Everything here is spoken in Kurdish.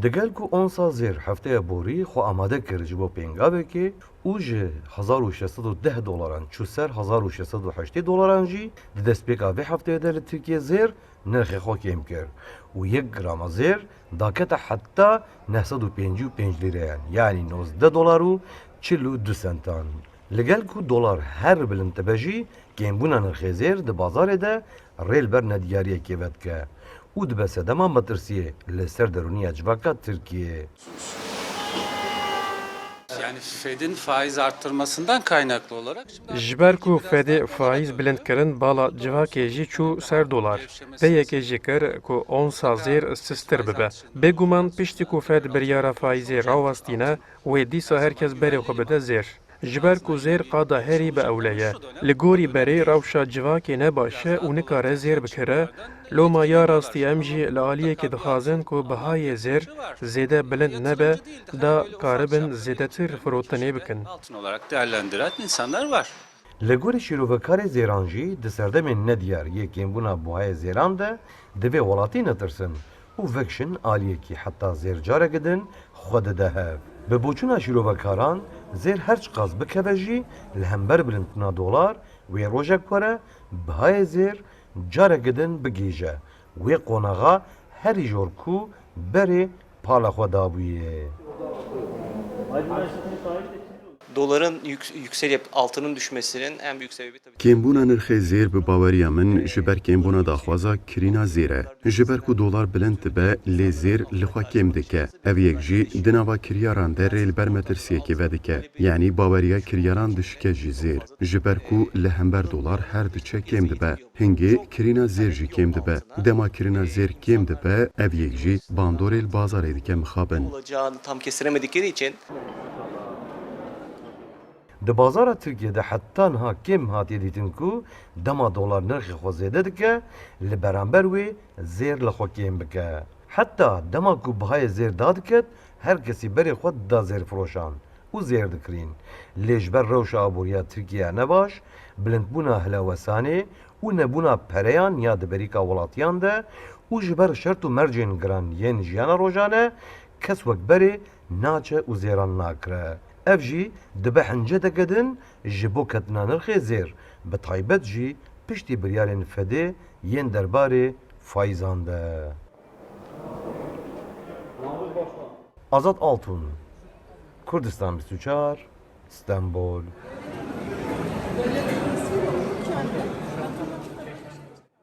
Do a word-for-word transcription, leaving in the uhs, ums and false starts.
Li gel ku onsa zêr hefteya borî xwe amade kir ji bo pêngavekê û ji hezar û şeş sed û deh dolaran çû ser hezar û şeş sed û heştê dolaran jî, di destpêka vê hefteyê de li Tirkiyê zêr nirxê xwe kêm kir û yek grama zêr dakete heta neh sed û pêncî û pênc lîreyan, yanî nozdeh dolar û çil û du sentan. Li gel ku dolar her bilind dibe jî, kêmbûna nirxê zêr di bazarê de rê li ber nediyariyekê vedike û dibe sedema metirsiyê li ser derûniya civaka Tirkiyê. Yani Fed'in faiz arttırmasından kaynaklı olarak şimdi Ji ber ku Fedê faîz bilind kirin, bala civakê jî çû ser dolar. Pê yekê jî kir ku onsa zêr sisttir bibe. Bêguman piştî ku Fed biryara faîzê rawestîne, wê dîsa her kes berê xwe bide zêr. Ji ber ku zêr qada herî bi ewle ye. Li gorî berê rewşa civakê ne baş e û nikare zêr bikire, loma ya rastî em jî li aliyekê dixwazin ku bihayê zêr zêde bilind nebe, da karibin zêdetir firotinê bikin. Altın olarak değerlendiren insanlar var. Li gorî şîrovekarê zêran jî di serdemên nediyar yê kêmbûna buhayê zêran de divê welatî netirsin û vekşin aliyekî heta zêr careke din xwe dide hev. Bi boçûna şîrovekaran zêr her çiqas bikeve jî li hember bilindbûna dolar wê rojek were bihayê zêr careke din bigihîje wê qonaxa herî jor ku berê pala xwe dabûye. Doların yük- yükselip altının düşmesinin en büyük sebebi tabii Kêmbûna nirxê zêr bi baweriya min ji ber kêmbûna daxwaza kirîna zêr e. Ji ber ku dolar bilind dibe, lê zêr li xwe kêm dike. Ev yek jî di nava kiryaran de rê li ber metirsiyekê vedike. Yanî baweriya kiryaran dişike ji zêr. Ji ber ku li hember dolar her diçe kêm dibe. Hingê kirîna zêr jî kêm dibe. Dema kirîna zêr kêm dibe, ev yek jî bandorê li bazarê dike mixabin. Olacağını tam kestiremedikleri için Di bazara Tirkiyê de heta niha kêm hatiye dîtin ku dema dolar nirxê xwe zêde dike, li beramber wê zêr li xwe kêm bike. Heta dema ku bihayê zêr dadiket, her kesî berê xwe dida zêrfiroşan û zêr dikirîn. Lê ji ber rewşa aboriya Tirkiye ne baş, bilindbûna hilewesanê û nebûna pereyan ya di berîka welatiyan de û ji ber şert û mercên giran yên jiyana rojane, kes wek berê naçe û zêran nakire. Ev jî dibe hinceteke din ji bo ketina nirxê zêr, bi taybet jî piştî biryarên Fedê yên derbarê faîzan de. Azad Altun, Kurdistan bîst û çar, Stenbol.